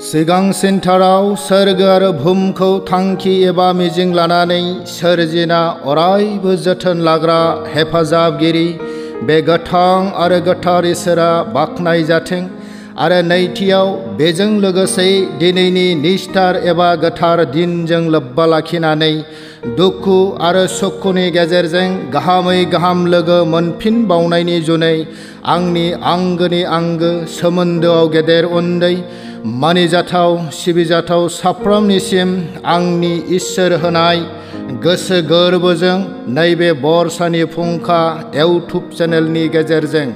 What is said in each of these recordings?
सिगांसिनथाराव सोरगो आरो बुहुमखौ थांखि एबा मिजिं लानानै सोरजिना अरायबो जोथोन लाग्रा हेफाजाबगिरि बे गोथां आरो गोथार इसोरा बाख्नायजाथों। आरो नैथियाव बेजों लोगोसे दिनैनि निस्थार एबा गोथार दिनजों लोब्बा लाखिनानै दुखु आरो सुखुनि गेजेरजों गाहामै गाहाम लोगो मोनफिनबावनायनि जुनै आंनि आंगोनि आंगो सोमोन्दोआव गेदेर उन्दै मानिजाथाव सिबिजाथाव साफ्रोमनिसिम आंनि इसोर होनाय गोसो गोरबोजों नैबे बरसानि फुंखा इउटुब चेनेलनि गेजेरजों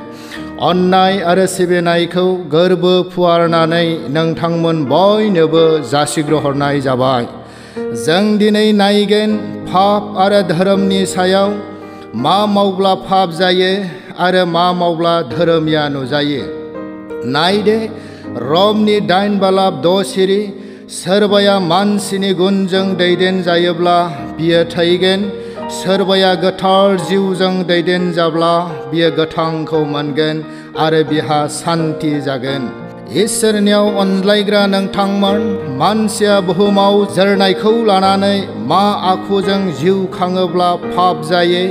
अन्नाय आरो सिबिनायखौ गोरबो फुवारनानै नोंथांमोन बयनोबो जासिग्रहरनाय जाबाय। जों दिनै नायगोन पाप आरो धोरोमनि सायाव मा मावब्ला पाप जायो आरो मा मावब्ला धोरोमिया नुजायो। नायदे रमनि 8 बालाब 6 सिरि सोरबाया मानसिनि गुनजों दैदेन जायोब्ला बियो थैगोन, सोरबाया गोथार जिउजों दैदेन जाब्ला बियो गोथांखौ मोनगोन आरो बिहा सान्ति जागोन। इसोरनियाव अनज्लायग्रा नोंथांमोन, मानसिया बुहुमाव जोरनायखौ लानानै मा आखुजों जिउ खाङोब्ला पाप जायो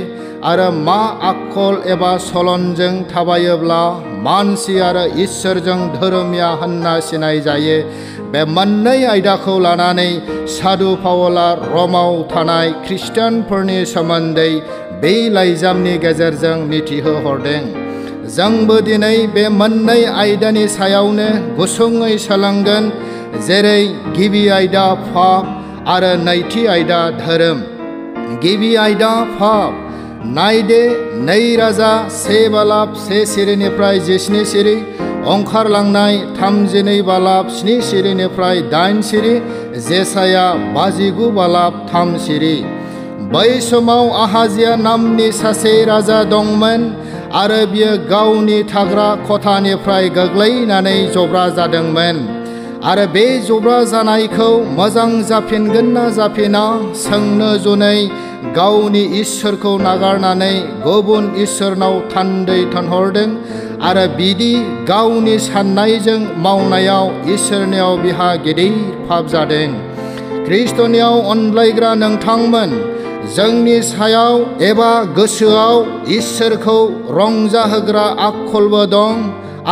आरो मा आखल एबा सलनजों थाबायोब्ला मानसि आरो इसोरजों धोरोमिया होनना सिनाय जायो, बे मोननै आयदाखौ लानानै सादु पावला रमाव थानाय ख्रिस्टियानफोरनि सोमोन्दै बे लाइजामनि गेजेरजों मिथिहोहरदों। जोंबो दिनै बे मोननै आयदानि सायावनो गुसुङै सोलोंगोन, जेरै गिबि आयदा पाप आरो नैथि आयदा धोरोम। गिबि आयदा पाप। नायदे 2 राजा 1 बालाब 1 सिरिनिफ्राय 17 सिरि, ओंखारलांनाय 32 बालाब 7 सिरिनिफ्राय 8 सिरि, जेसाया 59 बालाब 3 सिरि। बै समाव आहाजिया नामनि सासे राजा दंमोन आरो बियो गावनि थाग्रा खथानिफ्राय गोग्लैनानै जब्रा जादोंमोन आरो बे जब्रा जानायखौ मोजां जाफिनगोन ना जाफिना सोंनो जुनै गावनि इसोरखौ नागारनानै गुबुन इसोरनाव थान्दै थोनहरदों आरो बिदि गावनि साननायजों मावनायाव इसोरनियाव बिहा गिदिर पाप जादों। ख्रिस्टनियाव अनज्लायग्रा नोंथांमोन, जोंनि सायाव एबा गोसोआव इसोरखौ रंजाहोग्रा आखलबो दं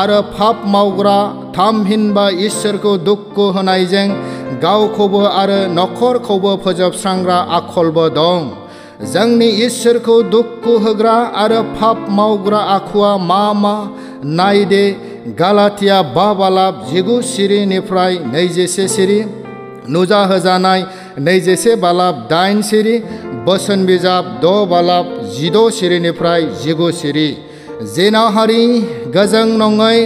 आरो पाप मावग्रा थामहिनबा इसोरखौ दुखु होनायजों गावखौबो आरो नखरखौबो फोजोबस्रांग्रा आखलबो दं। जोंनि इसोरखौ दुखु होग्रा आरो पाप मावग्रा आखुआ मा मा? नायदे गालातिया 5 बालाब 19 सिरिनिफ्राय 21 सिरि, नुजाहोजानाय 21 बालाब 8 सिरि, बोसोन बिजाब 6 बालाब 16 सिरिनिफ्राय 19 सिरि। जिनाहारि, गोजों नङै,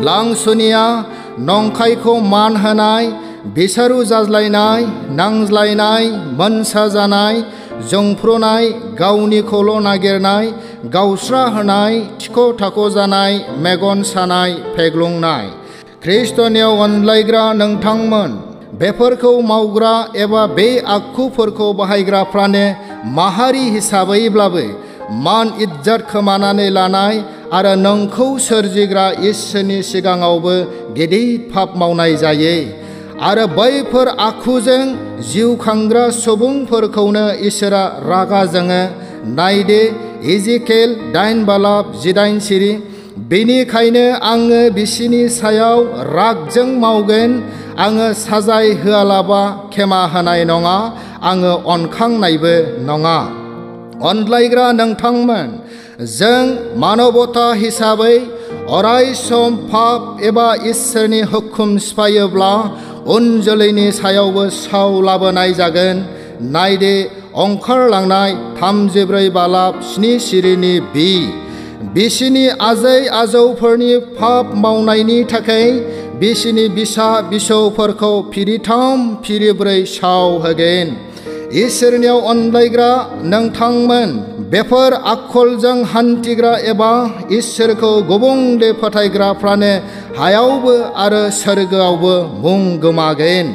लांसुनिया, नंखायखौ मान होनाय, बिसारु जाज्लायनाय, नांज्लायनाय, मोनसा जानाय, जोंफ्रुनाय, गावनिखौल' नागिरनाय, गावस्रा होनाय, थिख' थाख' जानाय, मेगन सानाय, फेग्लुंनाय। ख्रिस्टनियाव अनज्लायग्रा नोंथांमोन, बेफोरखौ मावग्रा एबा बे आखुफोरखौ बाहायग्राफ्रानो माहारि हिसाबैब्लाबो मान इज्जत खोमानानै लानाय आरो नोंखौ सोरजिग्रा इसोरनि सिगाङावबो गिदिर पाप मावनाय जायो आरो बैफोर आखुजों जिउ खांग्रा सुबुंफोरखौनो इसोरा रागा जोङो। नायदे इजिकेल 8 बालाब 18 सिरि, बेनिखायनो आङो बिसिनि सायाव रागजों मावगोन, आङो साजाय होआलाबा खेमा होनाय नङा, आङो अनखांनायबो नङा। अनज्लायग्रा नोंथांमोन, जों मानबता हिसाबै अराय सम पाप एबा इसोरनि हुकुम सिफायोब्ला उन जोलैनि सायावबो साव लाबोनाय जागोन। नायदे ओंखारलांनाय 34 बालाब 7 सिरिनि बि, बिसिनि आजै आजौफोरनि पाप मावनायनि थाखाय बिसिनि बिसा बिसौफोरखौ फिरिथाम फिरिब्रै साव होगोन। इसोरनियाव अनज्लायग्रा नोंथांमोन, बेफोर आखलजों हान्थिग्रा एबा इसोरखौ गुबुंले फोथायग्राफ्रानो हायावबो आरो सोरगोआवबो मुं गोमागोन।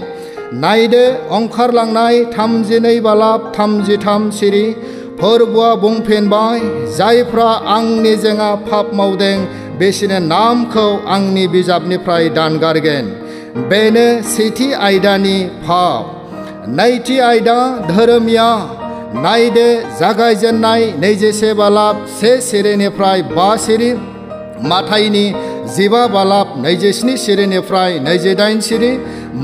नायदो ओंखारलांनाय 32 बालाब 33 सिरि, फोरबुआ बुंफिनबाय, जायफ्रा आंनि जेङा पाप मावदों बिसोरनि नामखौ आंनि बिजाबनिफ्राय दानगारगोन। बेनो सेथि आयदानि भाव। नैथि आयदा धोरोमिया। नायदो जागायजेननाय 27 बालाब 1 सिरिनिफ्राय 5 सिरि, माथाइनि 15 बालाब 27 सिरिनिफ्राय 28 सिरि,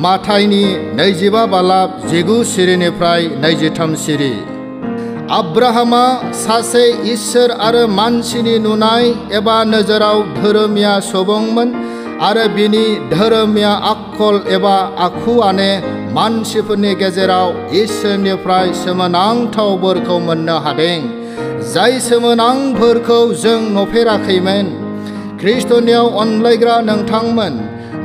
माथाइनि 25 बालाब 19 सिरिनिफ्राय 23 सिरि। आब्राहामा सासे इसोर आरो मानसिनि नुनाय एबा नोजोराव धोरोमिया सुबुंमोन आरो बिनि धोरोमिया आखल एबा आखुआनो मानसिफोरनि गेजेराव इसोरनिफ्राय सोमोनांथाव बोरखौ मोननो हादों, जाय सोमोनांफोरखौ जों नुफेराखैमोन। ख्रिस्टनियाव अनलायग्रा नोंथांमोन,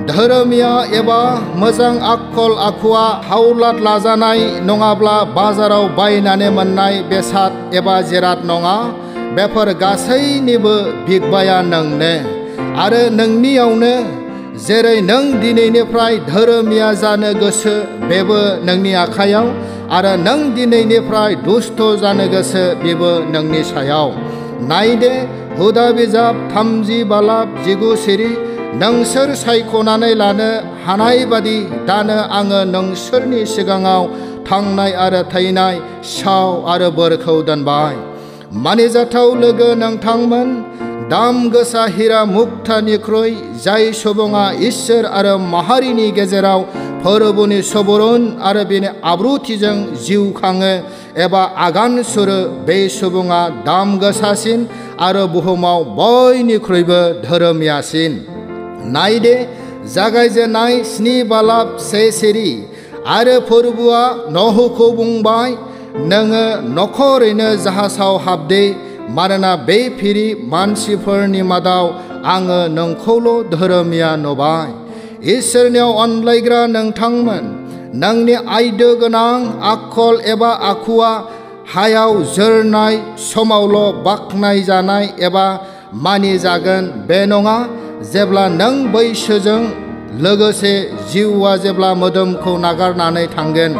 धोरोमिया एबा मोजां आखल आखुआ हावलाद लाजानाय नङाब्ला बाजाराव बायनानै मोननाय बेसाद एबा जिराद नङा। बेफोर गासैनिबो बिगबाया नोंनो आरो नोंनियावनो। जेरै नों दिनैनिफ्राय धोरोमिया जानो गोसो बेबो नोंनि आखायाव, आरो नों दिनैनिफ्राय दुष्ट जानो गोसो बेबो नोंनि सायाव। नायदो हुदा बिजाब 30 बालाब 19 सिरि। नोंसोर सायख'नानै लानो हानाय बादि दानो आङो नोंसोरनि सिगाङाव थांनाय आरो थैनाय, साव आरो बोरखौ दोनबाय। मानिजाथाव लोगो नोंथांमोन, दाम गोसा हिरा मुक्तानिख्रुइ जाय सुबुङा इसोर आरो माहारिनि गेजेराव फोरबोनि सुबुरुन आरो बेनि आब्रुथिजों जिउ खाङो एबा आगान सुरो, बे सुबुङा दाम गोसासिन आरो बुहुमाव बयनिख्रुइबो धोरोमियासिन। नायदो जागायजेननाय 7 बालाब 1 सिरि। आरो फोरबोआ नहुखौ बुंबाय, नोङो नखरैनो जाहाजाव हाबदे, मानोना बे फिरि मानसिफोरनि मादाव आङो नोंखौल' धोरोमिया नुबाय। इसोरनियाव अनलायग्रा नोंथांमोन, नोंनि आयदो गोनां आखल एबा आखुआ हायाव जोरनाय समावल' बाख्नायजानाय एबा मानिजागोन बे नङा। जेब्ला नों बैसोजों लोगोसे जिउआ जेब्ला मोदोमखौ नागारनानै थांगोन,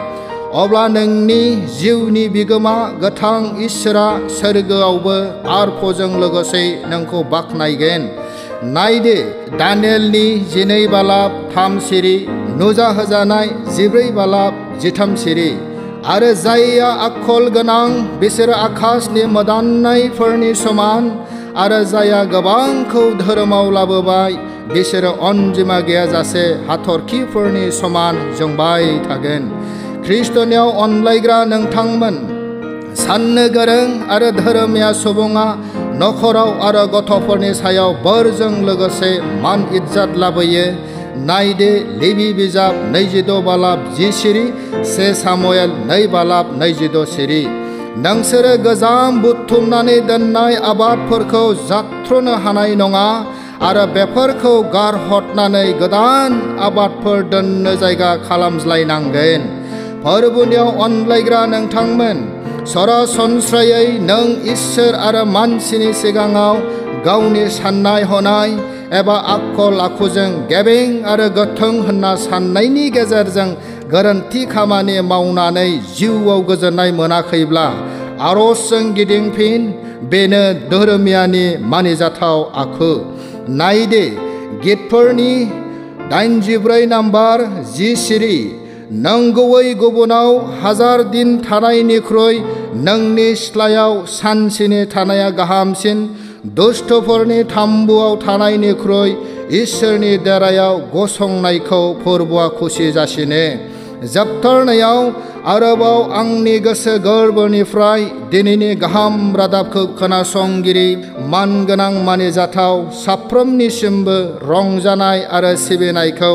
अब्ला नोंनि जिउनि बिगोमा गोथां इसोरा सोरगोआवबो आरफजों लोगोसे नोंखौ बाख्नायगोन। नायदो दानियेलनि 12 बालाब 3 सिरि, नुजाहोजानाय 14 बालाब 13 सिरि। आरो जायया आखल गोनां बिसोरो आकाशनि मोदाननायफोरनि समान, आरो जायहा गोबांखौ धोरोमाव लाबोबाय बिसोरो अनजिमा गैयाजासे हाथरखिफोरनि समान जोंबाय थागोन। ख्रिस्टनियाव अनलायग्रा नोंथांमोन, साननो गोरों आरो धोरोमिया सुबुङा नखराव आरो गथ'फोरनि सायाव बोरजों लोगोसे मान इज्जत लाबोयो। नायदो लेबि बिजाब 26 बालाब 10 सिरि, 1 सामुएल 2 बालाब 26 सिरि। नोंसोरो गोजाम बुथुमनानै दोननाय आबादफोरखौ जाथ्र'नो हानाय नङा आरो बेफोरखौ गारहरनानै गोदान आबादफोर दोननो जायगा खालामज्लायनांगोन। फोरबोनियाव अनलायग्रा नोंथांमोन, सरासनस्रायै नों इसोर आरो मानसिनि सिगाङाव गावनि साननाय हनाय एबा आखल आखुजों गेबें आरो गोथों होनना साननायनि गेजेरजों गोरोन्थि खामानि मावनानै जिउआव गोजोननाय मोनाखैब्ला आरजजों गिदिंफिन। बेनो धोरोमियानि मानिजाथाव आखु। नायदो गितफोरनि 84 नाम्बार 10 सिरि। नंगुबै गुबुनाव 1000 दिन थानायनिख्रुइ नोंनि सिथ्लायाव सानसेनि थानाया गाहामसिन। दुष्टफोरनि थाम्बुआव थानायनिख्रुइ इसोरनि देरायाव गसंनायखौ फोरबोआ खुसि जासिनो। जोबथारनायाव आरोबाव आंनि गोसो गोरबोनिफ्राय दिनैनि गाहाम रादाबखौ खोनासंगिरि मानगोनां मानिजाथाव साफ्रोमनिसिमबो रंजानाय आरो सिबिनायखौ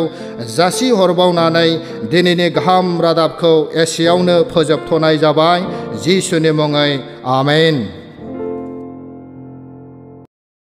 जासिहरबावनानै दिनैनि गाहाम रादाबखौ एसेयावनो फोजोबथ'नाय जाबाय। जिसुनि मुङै आमेन।